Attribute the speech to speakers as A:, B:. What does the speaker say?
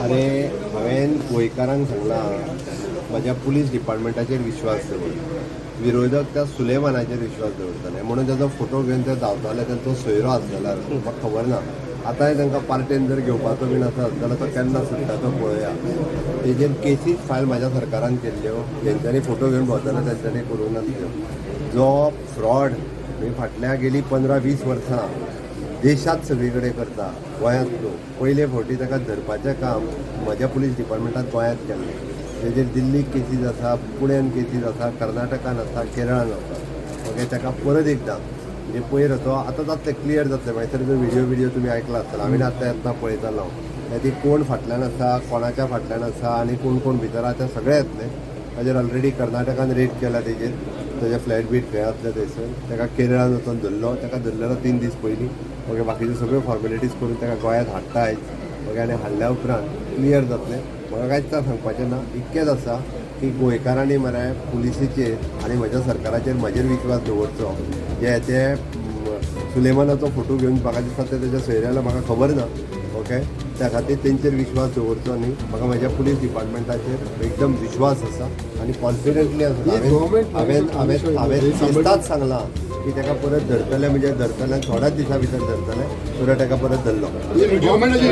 A: अरे, हांवें गोंयकारांक सांगलां, म्हज्या पुलीस डिपार्टमेंटाचेर विश्वास दवर. विरोधक त्या सुलेमानाचेर विश्वास दवरताले म्हणून ताजो फोटो घेवन ते धांवताले. तांचो सोयरो आसलेलो, म्हाका खबर ना. आतांय तांकां पार्टेन जर घेवपाचो बीन आसा जाल्यार तो केन्ना सुट्टा तो पळोवया. तेजेर केसीस फायल म्हाज्या सरकारान केल्ल्यो. जेंच्यांनी फोटो घेवन भोंवताले तेंच्यांनी करूंक नासल्यो. जो फ्रॉड म्हणजे फाटल्या गेली 15-20 वर्सां देशांत सगळी कडेन करता, गोंयांत न्हू, पयले फावटी ताका धरपाचें काम म्हज्या पुलीस डिपार्टमेंटान गोंयांत केल्लें. तेजेर दिल्लीक केसीस आसा, पुण्यान केसीस आसा, कर्नाटकान आसा, केरळान आसा. ओके, ताका परत एकदां म्हणजे पयर तो आतां जातलें, क्लियर जातलें. मागीर तर व्हिडियो व्हिडियो तुमी आयकला आसतलो. हांवें आतां येतना पळयतालो हांव. ती कोण फाटल्यान आसा, कोणाच्या फाटल्यान आसा आनी कोण कोण भितर आसा तें सगळें येतलें. ताजेर ऑलरेडी कर्नाटकान रेड केला, तेजेर ताजे फ्लॅट बीट खंय आसले थंयसर. ताका केरळान वचून धरलो. ताका धरलेलो 3 दीस पयलीं. ओके, बाकीच्यो सगळ्यो फॉर्मेलिटीज करून ताका गोंयांत हाडटा आयज. ओके, आनी हाडल्या उपरांत क्लियर जातलें. म्हाका कांयच सांगपाचें ना. इतकेंच आसा की गोंयकारांनी मरे पुलिसीचेर आनी म्हज्या सरकाराचेर, म्हजेर विश्वास दवरचो. जे ते सुलेमानाचो फोटो घेवन म्हाका दिसता ते तेज्या सोयऱ्याला, म्हाका खबर ना. ओके, त्या खातीर तेंचेर विश्वास दवरचो न्ही. म्हाका म्हज्या पुलीस डिपार्टमेंटाचेर एकदम विश्वास आसा आनी कॉन्फिडंटली आसा. हांवें हांवें हांवें हांवें दिसताच सांगलां की ताका परत धरतले म्हणजे धरतले. थोड्याच दिसां भितर धरतले. परत ताका परत धरलो.
B: गव्हर्नमेंटाची